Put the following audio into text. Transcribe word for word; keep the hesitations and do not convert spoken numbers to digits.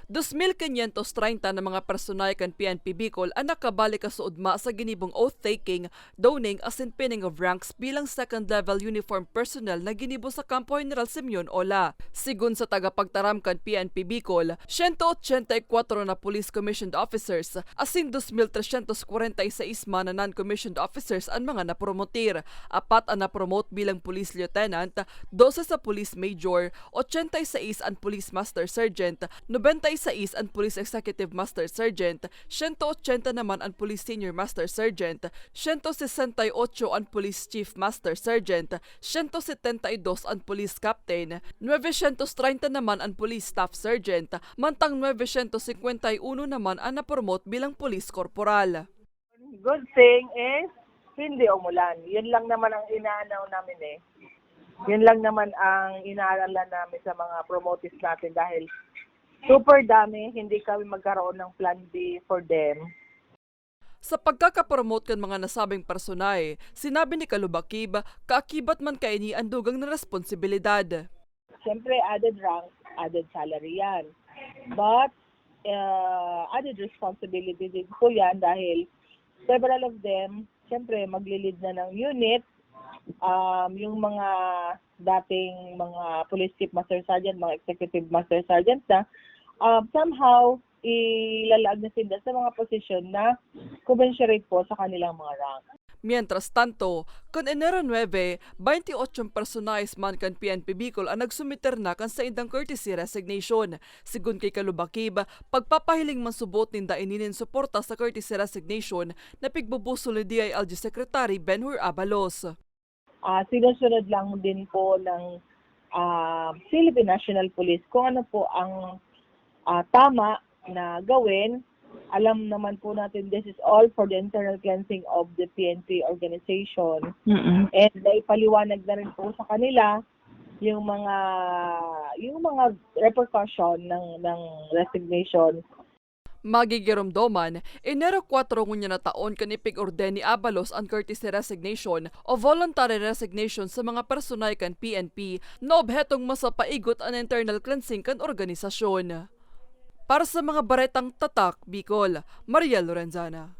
Dos mil quinientos treinta na mga personahe kan P N P Bicol an nakabalik kasuodma sa ginibong oath-taking, donning asin pinning of ranks bilang second level uniform personnel na ginibo sa Kampo General Simeon Ola. Sigon sa tagapagtaram kan P N P Bicol, siyento otsenta y kwatro na police commissioned officers asin dos mil tresyentos kwarenta y seis man na non-commissioned officers an mga napromotir. Apat an napromote bilang police lieutenant, dose sa police major, otsenta y seis an police master sergeant, nobenta y seis an police executive master sergeant, siyento otsenta naman an police senior master sergeant, siyento sesenta y otso an police chief master sergeant, siyento setenta y dos an police captain, nuebe siyento treinta naman an police staff sergeant, mantang nuebe siyento singkwenta y uno naman an napromote bilang police corporal. Good thing is, hindi umulan. Yun lang naman ang inaanaw namin eh. Yun lang naman ang inaaralan namin sa mga promotees natin dahil super dami, hindi kami magkaroon ng plan B for them. Sa pagkakapromote kan mga nasabing personahe, sinabi ni Kalubakib, kaakibat man kaini an dugang na responsibilidad. Siyempre, added rank, added salary yan. But, uh, added responsibility din po yan dahil several of them, siyempre, maglilid na ng unit. Um, yung mga dating mga police chief master sergeant, mga executive master sergeant na, um, somehow, ilalaag na sila sa mga posisyon na commensurate po sa kanilang mga rank. Mientras tanto, kan Enero nuebe, baynti otsong personahes man kan P N P Bicol an nagsumiter na kan saindang courtesy resignation. Sigon kay Kalubakib, pagpapahiling man subot ninda ini nin suporta sa courtesy resignation na pigbubusol ni D I L G Secretary Ben-Hur Abalos. Ah, sinusunod lang din po ng ah, Philippine National Police kung ano po ang ah, tama na gawin. Alam naman po natin, this is all for the internal cleansing of the P N P organization. Mm-mm. And naipaliwanag na rin po sa kanila yung mga yung mga repercussion ng ng resignation. Magigiromdoman, Enero kwatro ngunyan na taon kan ipig-orden ni Abalos an courtesy resignation o voluntary resignation sa mga personahe kan P N P na obhetong masapaigot an internal cleansing kan organisasyon. Para sa mga baretang Tatak Bicol, Mariel Lorenzana.